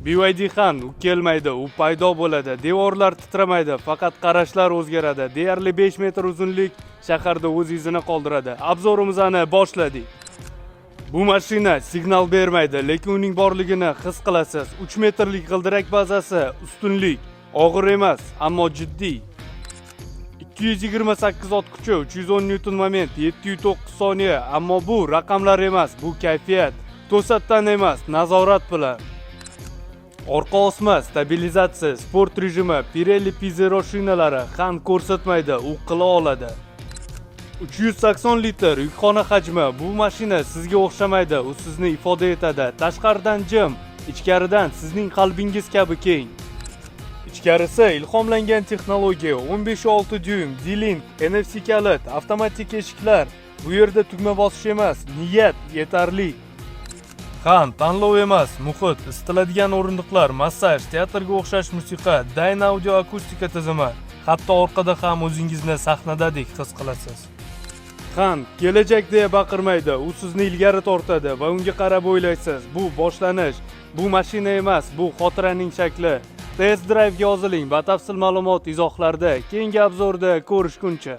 BYD Han u kelmaydi, u paydo bo'ladi. Devorlar titramaydi, faqat qarashlar o'zgaradi. Deyarli 5 metr uzunlik shaharda o'z izini qoldiradi. Обзор imizni boshladik. Bu mashina signal bermaydi, lekin uning borligini his qilasiz. 3 metrlik g'ildirak bazasi ustunlik. Og'ir emas, ammo jiddiy. 228 ot kuchi, 310 newton moment, 7,9 soniya. Ammo bu raqamlar emas, bu kayfiyat. To'satdan emas, nazorat bilan. Orqa osma, stabilizatsiya, sport rejimi, Pirelli P Zero shinalari. Han ko'rsatmaydi, u qila oladi. 380 litr yukxona hajmi. Bu mashina sizga o'xshamaydi, u sizni ifoda etadi. Tashqaridan jim, ichkaridan sizning qalbingiz kabi keng. Ichkarisi ilhomlangan texnologiya: 15,6 dyuym, D-Link, NFC kalit, avtomatik eshiklar. Bu yerda tugma bosish emas, niyat yetarli. Han tanlov emas, muhit, isitiladigan o'rindiqlar, massaj, teatrga o'xshash musiqa, Dynaudio akustika tizimi. Hatto orqada ham o'zingizni sahnadadek his qilasiz. Han kelajak deya baqirmaydi, u sizni ilgari tortadi va unga qarab o'ylaysiz: bu boshlanish, bu mashina emas, bu xotiraning shakli. Test drive'ga yoziling, batafsil ma'lumot izohlarda. Keyingi обзор da ko'rishguncha.